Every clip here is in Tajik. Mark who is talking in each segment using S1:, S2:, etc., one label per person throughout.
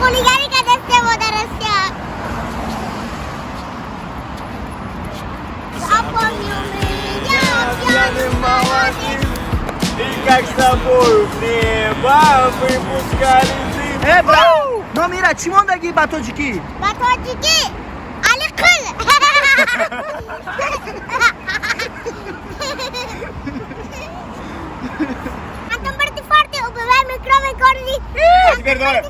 S1: Хулигари кадасте мо дар Россия. Запомнил меня
S2: Пьяным молодым. И как с тобою в небо выпускали дым.
S3: Э, брат, номи ира чӣ мондагӣ ба тоҷикӣ?
S1: Ба тоҷикӣ Алиқул. Антон Форти, убивай микрофон, корни.
S2: Теперь давай.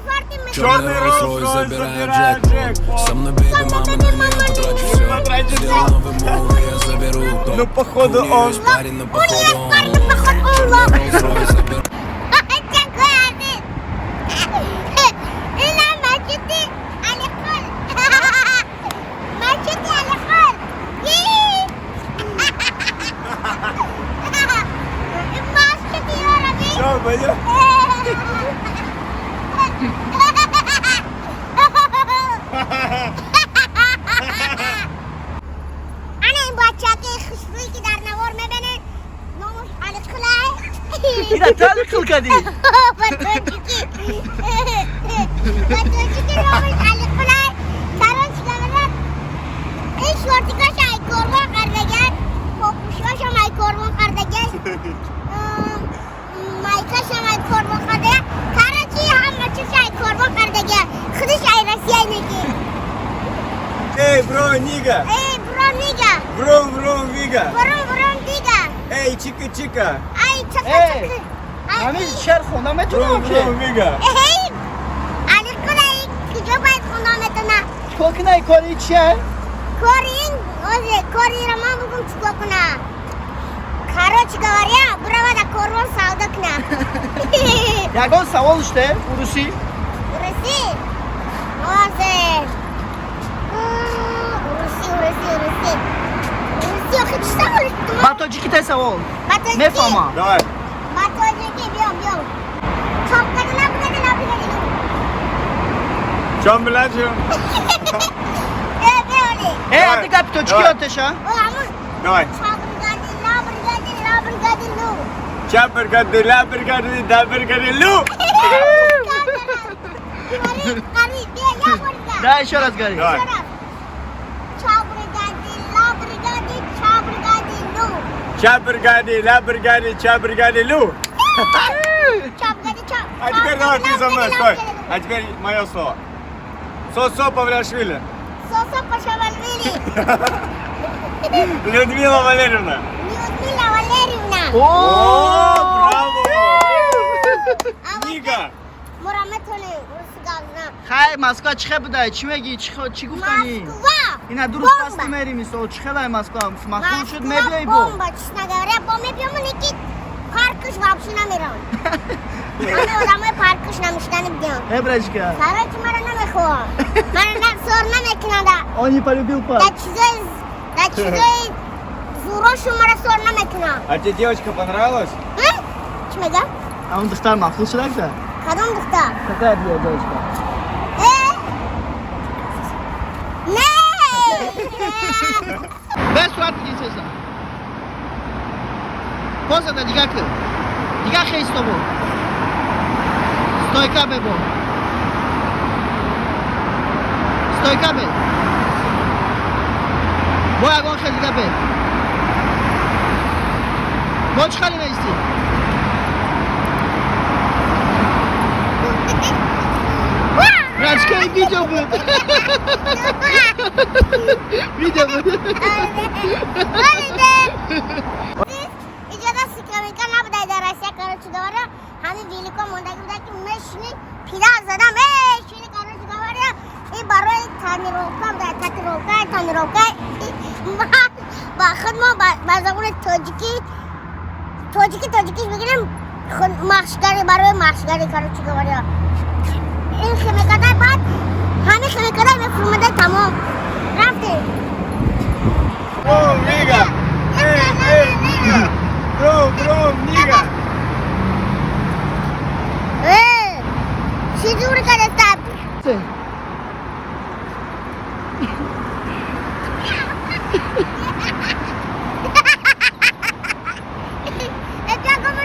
S4: Черный Роллс-Ройс забирает джекпот. Со мной baby мама, на нее потрачу все.
S2: Потрачу
S4: Сделал новый move, я заберу топ.
S2: Ну, походу,
S4: У нее
S2: он-
S4: есть парень, но
S1: У нее
S4: походу он
S1: парень,
S4: лох.
S1: походу, он лох.
S4: Черный Роллс-Ройс забирает.
S1: Ина мачити Алиқул. Мачити Алиқул. Мачити ёраби.
S2: Все, пойдем.
S1: Ана ин бачаки хушрӯй, ки дар навор мебинед, номаш Алиқулай.
S3: Ира ту Алиқул кардӣ?
S1: Ба тоҷикӣ, ба тоҷикӣ номаш Алиқулай. Короче говоря, ин шортикаш ай корвон кардагай, попушашам ай корвон кардагай, майкашам ай корвон кардагай. Короче, ҳама чиз ай корвон кардагай, худиш ай Россия неки.
S2: Эй, bro, nigga.
S1: Эй, bro, nigga.
S2: Vroom, vroom, viga.
S1: Врум, врум, дига.
S2: Эй, чика, чика.
S1: Ай, чака,
S3: Эй,
S1: чака.
S3: Ҳамин шеър хонда метунам
S2: Vroom,
S3: ки?
S2: vroom, viga.
S1: Эй, Алиқулай куҷо бояд хонда метона?
S3: Чикор кунай, кори чия?
S1: Кори ин озе, кори ра ман бугум чикор куна. Короче говоря, бурава да корвон савдо куна.
S3: Ягон савол ште урусӣ?
S1: Уруси озе, уруси, уруси, уруси, уруси, охи чӣ савол?
S3: Ба тоҷикӣ те савол.
S1: Ба тоҷикӣ?
S3: Мефаҳмам.
S2: Давай.
S1: Ба тоҷикӣ, биём, биём. Чопкади набугади, набугади.
S2: Чем, блядь, чем?
S1: Э, биёли.
S3: Э,
S2: Давай.
S3: ати гапи тоҷикӣ
S2: Давай.
S3: ёдтеша?
S1: О, ҳамун.
S2: Давай.
S1: Чабригади, лабригади, лабригади, лу.
S2: Чабргади, лабргади, дабргади, лю.
S1: Қариб, қариб, биё, як бор дига.
S3: Да, ещё раз говори.
S2: Давай.
S1: Чабригади, лабригади, чабригади, лу.
S2: Чабргади, лабргади, чабргади, лю.
S1: Чабригади, чаб.
S2: А теперь давай ты за мной, стой. А теперь мое слово. Сосо Павлиашвили.
S1: Сосо Пашавальвили.
S2: Людмила Валерьевна.
S1: Людмила Валерьевна.
S3: О,
S2: О, браво! Nigga.
S1: Мора метони руси гап зан.
S3: Хай, Москва чӣ хел будай? Чӣ мегӣ? Чӣ гуфтанӣ?
S1: Москва.
S3: Ина ду рӯз пас
S1: Бомба.
S3: мери, мисол, чӣ хелай Москва? Махмул шуд,
S1: Москва
S3: мебиёй бо?
S1: бомба, честно говоря, бо мебиём, неки паркш вообще намерам. Ҳаме одамои паркш намешидани бидиён.
S3: Э, братишка.
S1: Короче, мара намехоҳам. Мара сор намекунада.
S3: Он не полюбил
S1: Да
S3: парк.
S1: чизои, да чизои зурошу мара сор намекунам.
S2: А тебе девочка понравилась?
S1: М? Чӣ мега?
S3: А он духтар махлул шудакда?
S1: Кадом духтар?
S3: Какая твоя девочка?
S1: Э? Не!
S3: Бе, сурат бигир, сеза. Позада дига кир. Дига хейсто бо. Стойка бебо. Стойка бе. Бо ягон хел дига бе. Бо чӣ хеле меистӣ? Братишка, ин видео буд. Видео буд.
S1: Иҷода скамейка набудай дар Россия, короче говоря, ҳамин велико мондаги буда, ки мешини, педал задам, мешини, короче говоря, и барои тонировка буда, татировка, тонировка. Ба худ мо ба забони тоҷикӣ, тоҷикӣ, тоҷикиш бигирем, машқгари, барои машқгари, короче говоря. Ин химикадай, баъд ҳамин химикадай мефурмадай, тамом. Рафтем.
S2: Vroom, nigga. Эй, эй, nigga. Vroom, vroom, nigga.
S1: Э, чӣ зур кадаста?